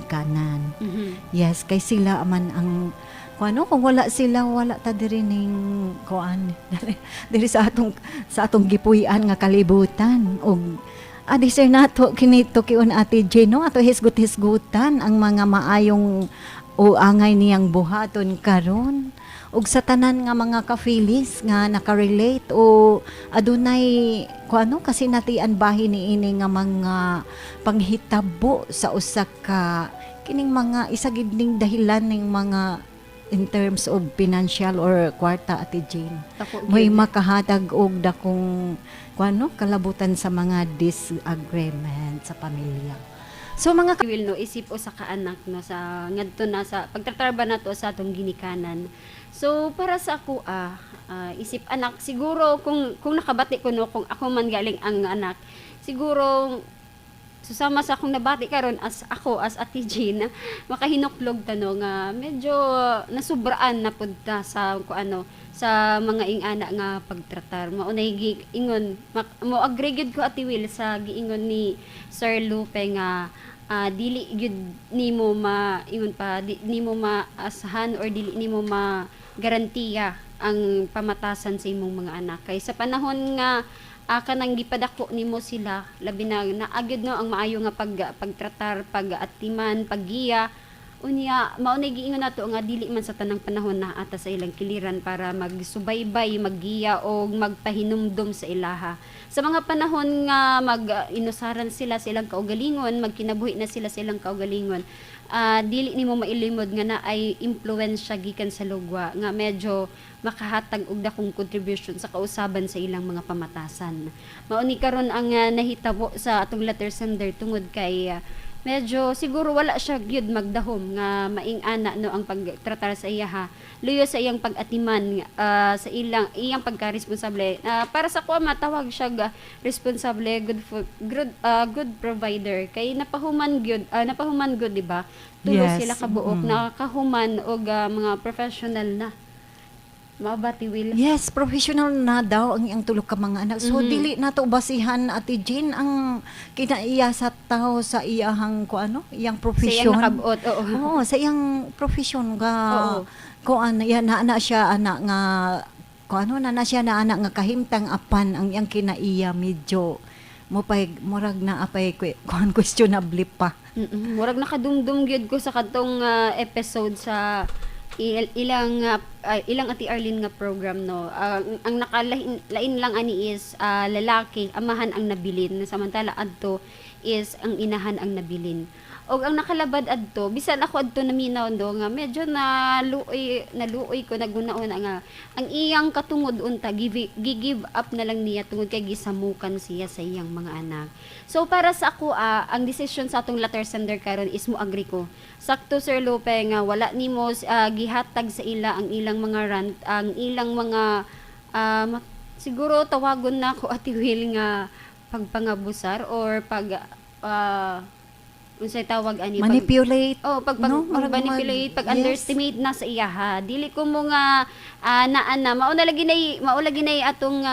ginikanan. Yes, kay sila man ang kung ano, kung wala sila, wala ta diri ning kuan diri sa atong gipuy-an nga kalibutan. Og adi sir nato kini tukion, Ate Jane, no, ato hisgot-hisgutan ang mga maayong o angay niyang buhaton karon ug sa tanan nga mga ka-feelies nga nakarelate o adunay kung ano kasinatian bahin niini nga mga panghitabo sa usa ka kining mga isa gid ning dahilan ning mga in terms of financial or kwarta, Ate Jane, Dako may gyud. Makahatag og dakong kuan, no, kalabutan sa mga disagreement sa pamilya. So mga Will, no, isip usa ka anak, no, sa ngadto na sa pagtratar ba nato sa atong ginikanan. So para sa ako, isip anak, siguro kung nakabati ko, no, kung ako man galing ang anak, siguro susama sa akong nabati karon as ako as Ate Jean, makahinuklog ta, no, nga medyo nasubraan na pud ta sa kung ano sa mga ingana nga pagtratar. Mao nay ingon mo agree gyud ko, Ate Will, sa giingon ni Sir Lupe nga dili gyud nimo ma ingon pa di, nimo maasahan or dili nimo ma garantiya ang pamatasan sa imong mga anak kay sa panahon nga kanang gipadako nimo sila, labi na naagyod, no, ang maayo nga pagtratar, pag-atiman, paggiya. Unya mao na giingon nato nga dili man sa tanang panahon na ata sa ilang kiliran para magsubaybay, maggiya o magpahinumdom sa ilaha. Sa mga panahon nga mag inusaran sila sa ilang kaugalingon, magkinabuhi na sila sa ilang kaugalingon, dili nimo mailimod nga na ay impluwensya gikan sa lugwa nga medyo makahatag og dakong contribution sa kausaban sa ilang mga pamatasan. Mao ni karon ang nahitabo sa atong letter sender tungod kay medyo siguro wala siya gyud magdahom nga maing-ana, no, ang pagtratar sa iya ha, luyo sa iyang pag-atiman, sa ilang iyang pagka-responsable. Para sa kuha matawag siya ga responsable, good provider kay napahuman gyud, napahuman gyud, di ba? Tulo sila kabuok nakahuman og mga professional na. Mao ba ti, Will? Yes, professional na daw ang iyang tulo ka mga anak. So dili na to basihan, Ate Jean, ang kinaiya sa tao sa iyahang ko ano, iyang Sa profession. iyang nakabot, oo. Oo, sa iyang profession nga ko ano yan na, na siya ana nga ko ano na na siya na ana nga kahimtang, apan ang iyang kinaiya medyo mo pay murag na apay kuan questionable pa. Murag nakadumdum gyud ko sa kadtong episode sa ilang Ate Arlene nga program, no. Ang nakalain lain lang ani is lalaki, amahan ang nabilin, samantala adto is ang inahan ang nabilin. Og ang nakalabad adto, bisan ako adto naminaw do nga medyo naluoy naluoy ko, naguna-una nga ang iyang katungod unta gi-give up na lang niya tungod kay gisamukan siya sa iyang mga anak. So para sa ako, ang decision sa atong letter sender karon is mo agree ko. Sakto, Sir Lupe, nga wala nimo gihatag sa ila ang ilang mga rant, ang ilang mga siguro tawagon na ako, Ate Will, nga pagpangabusar or pag unsay tawag ani, pag Manipulate. Oh, pag No? pag Murag manipulate, pag yes. underestimate na sa iyaha. Dili ko mo nga naa na mao lagi nay atong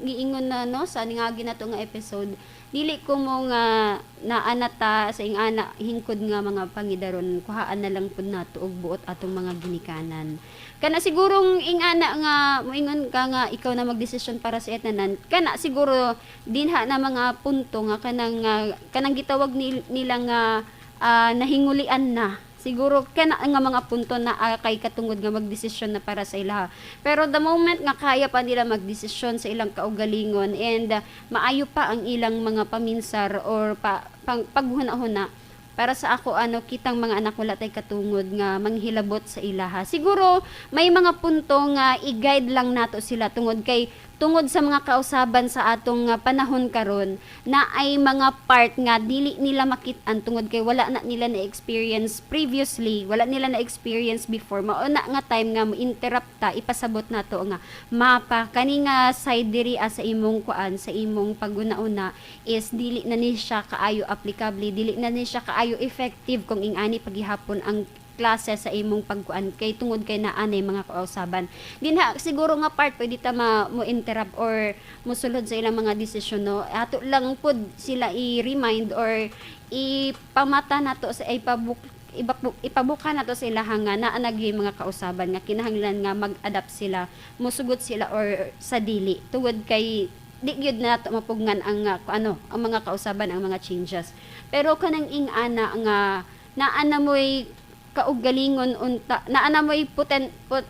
giingon na, no, sa nga ginato nga episode. Dili ko mo nga naa na ta sa ingana hingkod nga mga pangidaron, kuhaan na lang pud nato og buot atong mga ginikanan. Kana sigurong ingana nga moingon ka nga ikaw na magdesisyon para sa etanan. Kana siguro dinha na mga punto nga kanang gitawag nila nga nahingulian na. Siguro kana nga mga punto na kay katungod nga magdesisyon na para sa ilaha. Pero the moment nga kaya pa nila magdesisyon sa ilang kaugalingon and maayo pa ang ilang mga paminsar or paghuna-huna, para sa ako, ano, kitang mga anak wala tay katungod nga manghilabot sa ilaha. Siguro may mga punto nga i-guide lang nato sila tungod kay tungod sa mga kausaban sa atong panahon karon na ay mga part nga dili nila makit-an tungod kay wala na nila na experience previously, wala nila na experience before. Mao na nga time nga mo interrupt ta, ipasabot nato nga mapa kani nga side diri sa imong kuan, sa imong paguna-una is dili na ni siya kaayo applicable, dili na ni siya kaayo effective kung ingani pagihapon ang klase sa imong pagkuan kay tungod kay naanay mga kausaban dinha. Siguro nga part pwede ta mo interrupt or mosulod sa ilang mga desisyon, no. Ato lang pud sila i-remind or ipamata nato sa ipabuk Ipabuka nato sa ilaha nga naa na gyud mga kausaban nga kinahanglan nga mag-adapt sila, musugot sila or sa dili, tungod kay di gyud nato mapugnan ang ano, ang mga kausaban, ang mga changes. Pero kanang ing-ana nga naa na mo'y kaugalingon unta, naa na mo'y poten, pot,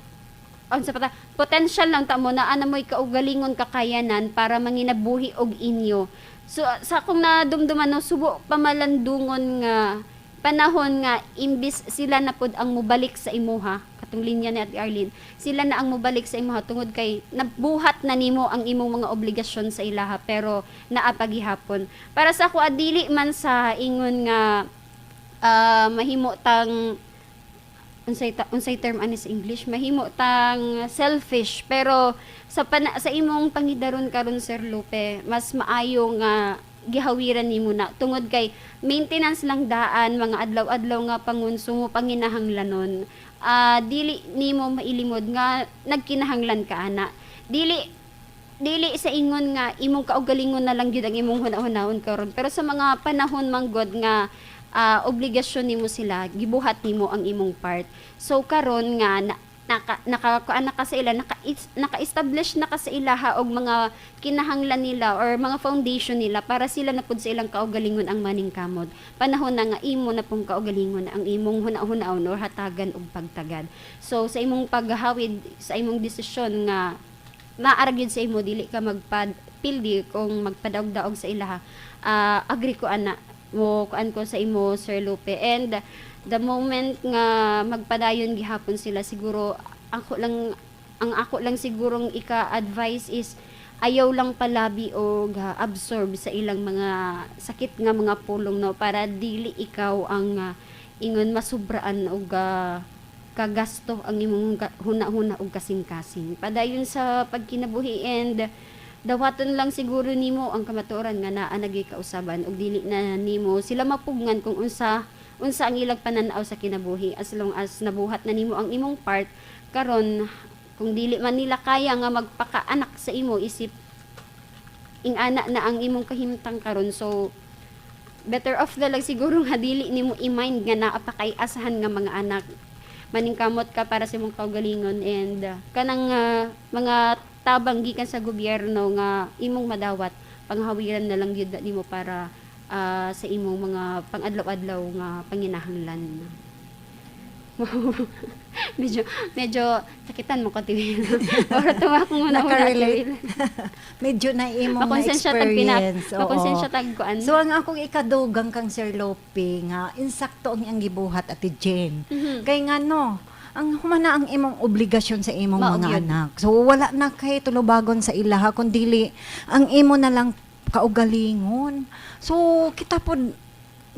unsa pa ta, potential lang ta mo, naa na mo'y kaugalingon, kakayanan para manginabuhi og inyo. So sa akong nadumduman, no, subo pamalandungon nga panahon nga imbis sila na pud ang mobalik sa imuha, katong linya ni Ate Arlene, sila na ang mobalik sa imuha tungod kay nabuhat na nimo ang imong mga obligasyon sa ilaha, pero naa pa gihapon. Para sa ako, dili man sa ingon nga mahimo tang unsay term ani sa English, mahimo tang selfish, pero sa imong pangidaron karon, Sir Lupe, mas maayo nga gihawiran nimo na tungod kay maintenance lang daan, mga adlaw-adlaw nga pangonsumo, panginahanglanon. Dili nimo mailimod nga nagkinahanglan ka ana. Dili dili sa ingon nga imong kaugalingon na lang gyud ang imong hunahunahon karon, pero sa mga panahon manggod nga obligasyon nimo sila, gibuhat nimo ang imong part. So karon nga na, naka naka kuan na ka sa ila, naka-establish na ka sa ilaha og mga kinahanglan nila or mga foundation nila para sila na pud sa ilang kaugalingon ang maningkamot, panahon na nga imo na pong kaugalingon ang imong huna-hunaon or hatagan og pagtagad. So sa imong paghawid, sa imong desisyon nga naa ra gyud sa imo, dili ka magpad pildi kung magpadaog-daog sa ilaha. Agree ko ana mo, kuan ko sa imo, Sir Lupe. And the moment nga magpadayon gihapon sila, siguro ako lang ang ako lang sigurong ika-advise is ayaw lang palabi og absorb sa ilang mga sakit nga mga pulong, no, para dili ikaw ang ingon masubraan og kagasto ang imong huna-huna og kasing-kasing. Padayon sa pagkinabuhi and dawaton lang siguro nimo ang kamatuoran nga naa na gyud kausaban ug dili na nimo sila mapugnan kung unsa unsa ang ilang pananaw sa kinabuhi, as long as nabuhat na nimo ang imong part. Karon, kung dili man nila kaya nga magpakaanak sa imo, isip ing-ana na ang imong kahimtang karon, so better off na lang siguro nga dili nimo i-mind nga naa pa kay asahan nga mga anak. Maningkamot ka para sa imong kaugalingon and kanang mga tabang gikan sa gobyerno nga imong madawat, panghawiran na lang gyud na nimo para sa imong mga pangadlaw-adlaw nga panginahanglan. Medyo medyo sakitan mo ko, Tiwil. Ora tuwa akong una una. Nakarelate. Medyo na imong Makonsensya tag pina na-experience. Oo. Makonsensya tag kuan. So ang akong ikadugang kang Sir Lope nga insakto ang iyang gibuhat, Ate Jane. Kay nga no, ang humana ang imong obligasyon sa imong Mao mga gyud. anak. So wala na kay tulubagon sa ilaha kun dili ang imo na lang kaugalingon. So kita pod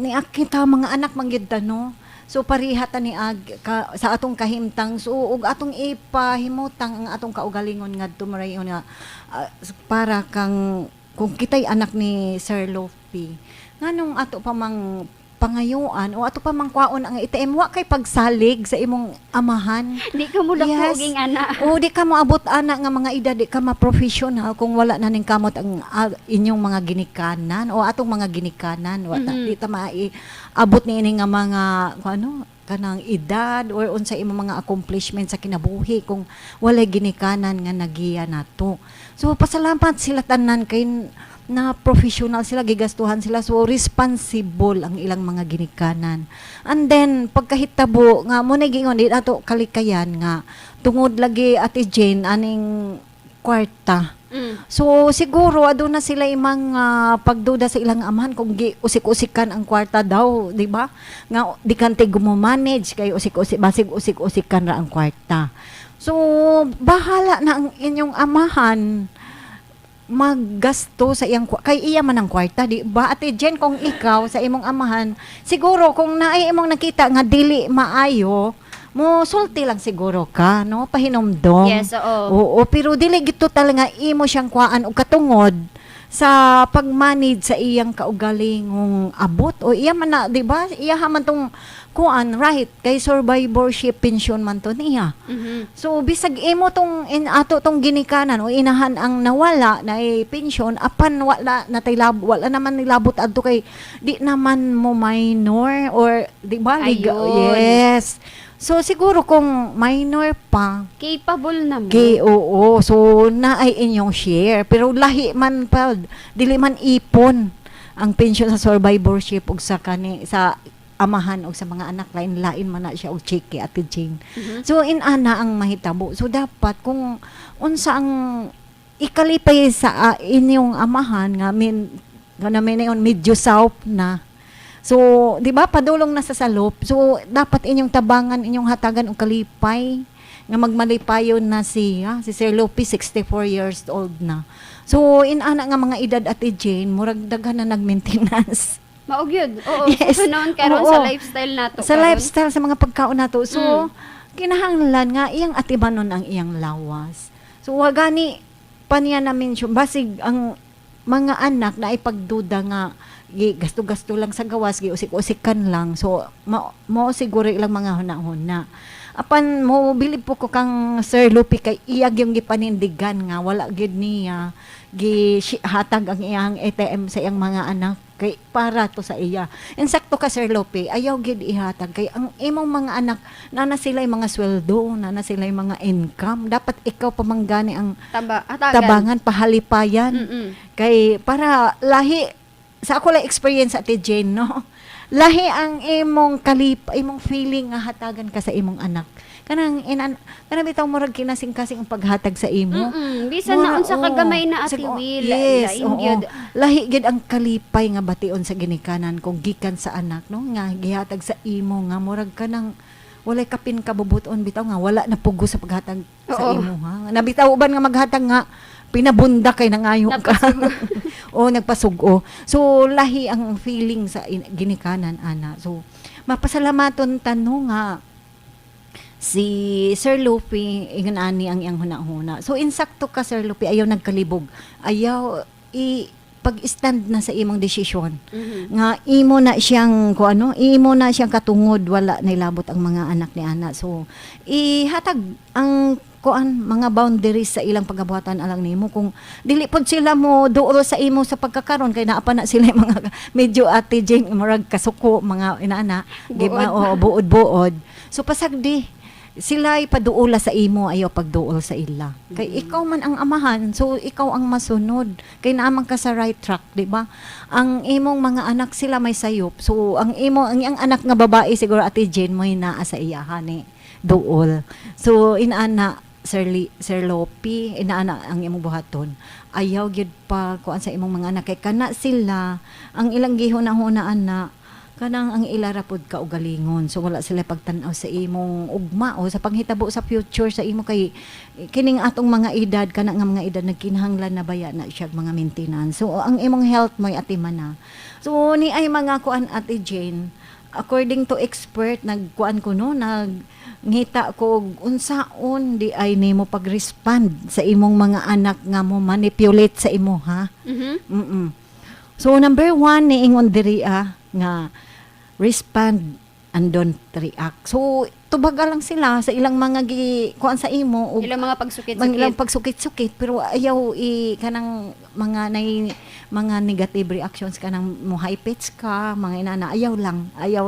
ni kita mga anak man gyud ta, no. So pareha ta ni ag ka, sa atong kahimtang, so ug atong ipahimutang ang atong kaugalingon ngadto marayon nga para kang kung kita'y anak ni Sir Lopi, nganong ato pa mang pangayuan o ato pa mang kwaon ang ATM, wa kay pagsalig sa imong amahan? Di ka mo Yes. ing ana. O di ka moabot ana nga mga edad, di ka ma-professional kung wala na ning kamot ang inyong mga ginikanan o atong mga ginikanan. Wa ta, di ta abot ni ini nga mga kung ano kanang edad or unsa imong mga accomplishment sa kinabuhi kung walay ginikanan nga nagiya nato. So pasalamat sila tanan kay na professional sila, gigastuhan sila, so responsible ang ilang mga ginikanan. And then pagkahitabo nga mo na giingon, di ato kalikayan nga tungod lagi, Ate Jane, aning kwarta. So siguro aduna sila imang pagduda sa ilang amahan kung gi usik-usikan ang kwarta daw, di ba? Nga di kante gumo-manage kay usik-usik, basig usik-usikan ra ang kwarta. So bahala na ang inyong amahan maggasto sa iyang kay iya man ang kwarta, di ba, Ate Jen? Kung ikaw sa imong amahan, siguro kung naay imong nakita nga dili maayo, mo sulti lang siguro ka, no, pahinomdom. Yes, oo. Oo, pero dili gito talaga imo siyang kuhaan og katungod sa pag-manage sa iyang kaugalingong abot o iya man na, di ba? Iya man tong kuan right kay survivorship pension man to niya. So bisag imo tong in ato tong ginikanan o inahan ang nawala na pension, apan wala na tay lab, wala naman nilabot adto kay di naman mo minor or di ba Ayun. Yes. So siguro kung minor pa, Capable na mo. Kay oo, so na ay inyong share, pero lahi man pa, dili man ipon ang pension sa survivorship ug sa kani sa amahan og sa mga anak, lain lain man na siya og cheque, Ate Jane. So inana ang mahitabo. So dapat kung unsa ang ikalipay sa inyong amahan nga min nga namin medyo south na. So, di ba, padulong na sa salop. So, dapat inyong tabangan, inyong hatagan og kalipay nga magmalipayon na siya. Si Sir Lupi, 64 years old na. So, inana nga mga edad, Ate Jane, murag daghan na nag-maintenance. Mao gyud. Oo, Yes. so noon karon sa lifestyle nato Sa karon. lifestyle, sa mga pagkaon nato. So, kinahanglan nga iyang atibanon ang iyang lawas. So, wagani pa niya na mention, basig ang mga anak na ipagduda nga gi gasto-gasto lang sa gawas, giusik-usikan lang. So, mo siguro ilang mga hunahuna. Apan mo bilib po ko kang Sir Lupi kay iyag yung gipanindigan nga wala gid niya gi hatag ang iyang ATM sa iyang mga anak kay para to sa iya. Insakto ka, Sir Lupi, ayaw gid ihatag kay ang imong mga anak na sila mga sweldo, na sila mga income. Dapat ikaw pamanggani ang Taba, hatagan. Tabangan, pahalipayan. Kay para lahi sa ako lang experience, Ate Jane, no. Lahi ang imong kalip, imong feeling nga hatagan ka sa imong anak. Kanang inan kanang bitaw murag kinasing-kasing ang paghatag sa imo. Bisan na unsa ka oo. gamay na, Ate Will, Yes, lain oo. gyud. Lahi gid ang kalipay nga bation sa ginikanan kung gikan sa anak, no, nga gihatag sa imo nga murag kanang walay kapin kabubuton bitaw nga wala na pugo sa paghatag sa imo ha. Nabitaw uban nga maghatag nga pinabunda kay nangayo ka. O nagpasugo. So lahi ang feeling sa ginikanan ana. So mapasalamaton tano nga si Sir Lupi ingon ani ang iyang hunahuna. So insakto ka, Sir Lupi, ayaw nagkalibog. Ayaw i pag-stand na sa imong desisyon nga imo na siyang ko ano, imo na siyang katungod, wala nilabot ang mga anak ni ana. So ihatag ang kuan mga boundaries sa ilang pagabuhatan alang nimo kung dili pod sila mo duol sa imo sa pagkakaron kay naa pa na sila yung mga medyo, Ate Jane, murag kasuko mga inaana, di ba? Buod. Oo, buod-buod. So pasagdi sila paduola sa imo, ayaw pagduol sa ila kay ikaw man ang amahan, so ikaw ang masunod kay naaman ka sa right track, di ba? Ang imong mga anak sila may sayop. So ang imo ang iyang anak nga babae siguro, Ate Jane, mo naa sa iya ni duol. So inaana, Sir Lopi, inaana ang imong buhaton. Ayaw gyud pa kuan sa imong mga anak kay kana sila ang ilang gihuna-hunaan na kanang ang ila ra pod kaugalingon. So wala sila pagtan-aw sa imong ugma o sa panghitabo sa future sa imo kay kining atong mga edad, kana nga mga edad nagkinahanglan na baya na siya mga maintenance. So ang imong health mo'y atiman na. So ni ay mga kuan, Ate Jane, according to expert, nagkuan ko no, nag ngita ko og unsaon di ay nimo pag-respond sa imong mga anak nga mo manipulate sa imo ha. So number one, niingon diri nga respond and don't react. So tubaga lang sila sa ilang mga gi kuan sa imo og Ilang mga pagsukit-sukit. Mga ilang pagsukit-sukit, pero ayaw i kanang mga nay mga negative reactions, kanang mo high pitch ka, mga inana, ayaw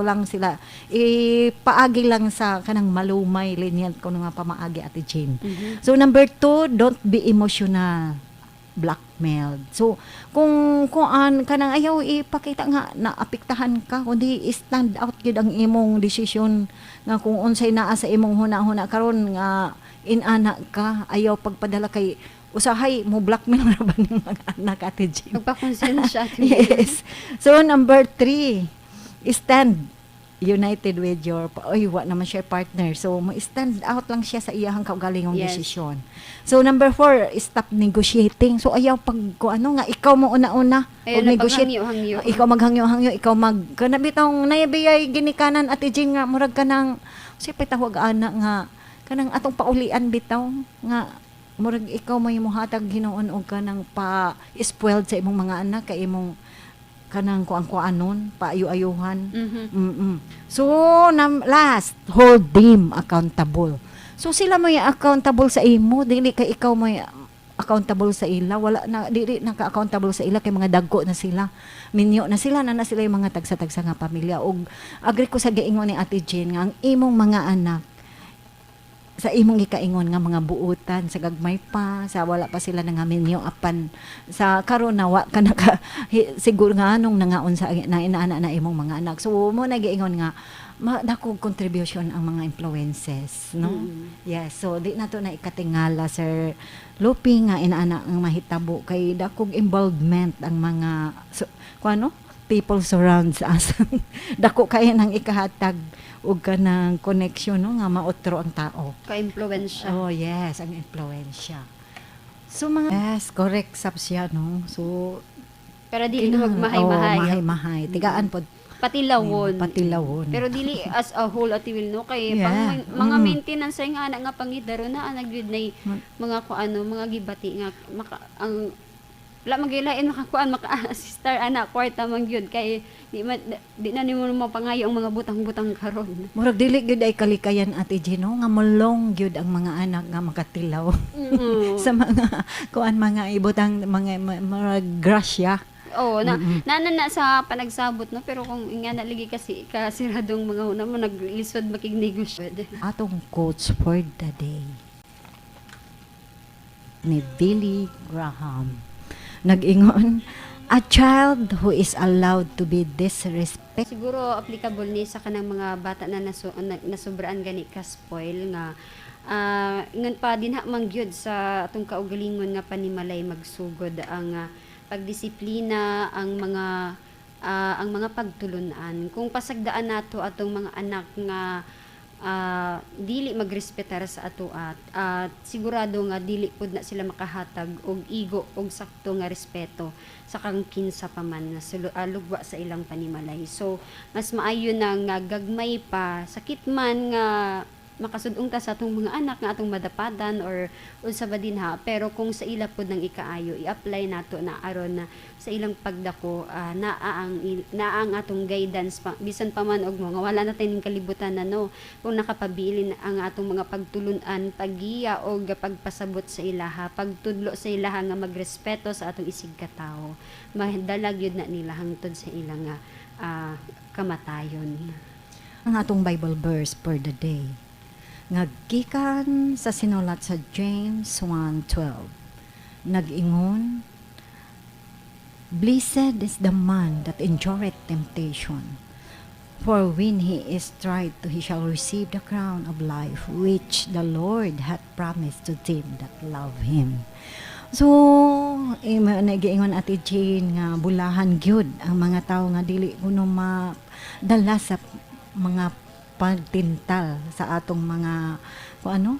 lang sila ipaagi lang sa kanang malumay, lenient ko nga pamaagi, Ate Jane. So number two, don't be emotional blackmailed. So, kung kuan kanang ayaw ipakita nga naapektahan ka, kundi stand out gyud ang imong desisyon nga kung unsay naa sa imong huna-huna karon nga inana ka, ayaw pagpadala kay usahay mo blackmail na ba ng mga anak, Ate Jane. Magpakonsensya, Ate Will. Yes. So number three, stand united with your, oy, wa naman siya partner. So mo stand out lang siya sa iyahang kaugalingong desisyon. So number four, stop negotiating. So ayaw pag ko ano nga ikaw mo una-una Ayaw og na negotiate. paghangyo-hangyo. Ikaw maghangyo-hangyo, ikaw mag kana bitong nayabiyay ginikanan, Ate Jane, nga murag kanang siya tawag ana nga kanang atong paulian bitaw nga murag ikaw may muhatag hinuon og kanang pa spoiled sa imong mga anak kay imong Kanang kuang kuanon, paayo-ayuhan. So, last, hold them accountable. So, sila mo accountable sa imo, dili kay ikaw mo accountable sa ila. Wala na, dili na ka-accountable sa ila kay mga dagko na sila. Minyo na sila, na na sila yung mga tagsa-tagsa nga pamilya. Og agree ko sa giingon ni Ate Jane nga ang imong mga anak sa imong gikaingon nga mga buutan sa gagmay pa, sa wala pa sila nangaminyo, apan sa karon na wa ka naka siguro nga anong nangaon sa na inaana na imong mga anak. So mo na giingon nga dako contribution ang mga influences, no? Yes, so di na to na ikatingala, Sir Lupi, nga inaana ang mahitabo kay dakog involvement ang mga, so, kuano, people surrounds us. Dako kay nang ikahatag og kanang connection, no, nga maotro ang tao. Ka-impluwensya. Oh yes, ang impluwensya. So mga, yes, correct sab siya, no. So Pero dili magmahay-mahay. Oh, mahay-mahay. Tigaan pod. Patilawon. Patilawon. Pero dili as a whole, Ate Will, no, kay pang, mga maintenance ay nga anak nga pangidaro na anak gyud nay mga kuano, mga gibati nga maka, ang wala magilain makakuan, maka-assistar ana kwarta man gyud kay di na nimo mapangayo ang mga butang-butang karon. Murag dili gyud ay kalikayan, Ate Gino, nga mulong gyud ang mga anak nga makatilaw sa mga kuan, mga ibutang, mga murag grasya. Oo, na, na, na, na sa panagsabot, no, pero kung nga na lagi kasi kasiradong mga una mo naglisod makignegosyo. Atong quotes for the day ni Billy Graham. Nag-ingon, "A child who is allowed to be disrespected." Siguro applicable ni sa kanang mga bata na nasubraan gani ka spoil nga ingon pa dinha man gyud sa atong kaugalingon nga panimalay magsugod ang pagdisiplina, ang mga pagtulunan. Kung pasagdaan nato atong mga anak nga dili magrespetar sa ato at sigurado nga dili pud na sila makahatag og igo og sakto nga respeto sa kang kinsa pa man na lugwa sa ilang panimalay. So mas maayo na nga gagmay pa, sakit man nga makasud-ong ta sa atong mga anak nga atong madapadan or unsa ba dinha, pero kung sa ila pud nang ikaayo, i-apply nato na aron na sa ilang pagdako naa ang atong guidance pa, bisan pa man og mga wala na tayong kalibutan na, no, kung nakapabilin ang atong mga pagtulun-an, paggiya og pagpasabot sa ilaha, pagtudlo sa ilaha nga magrespeto sa atong isig katawo, mahadalag yun na nila hangtod sa ilang kamatayon. Ang atong Bible verse for the day nga gikan sa sinulat sa James 1:12. Nag-ingon, "Blessed is the man that endureth temptation, for when he is tried, he shall receive the crown of life which the Lord hath promised to them that love him." So, nagiingon, Ate Jane, nga bulahan gyud ang mga tao nga dili kuno madala sa mga pagtintal sa atong mga kung ano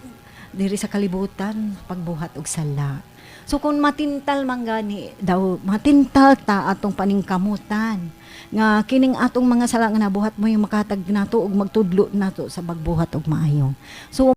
diri sa kalibutan, pagbuhat og sala. So kung matintal man gani daw, matintal ta atong paningkamutan nga kining atong mga sala nga nabuhat mo yung makahatag nato og magtudlo nato sa pagbuhat og maayo. So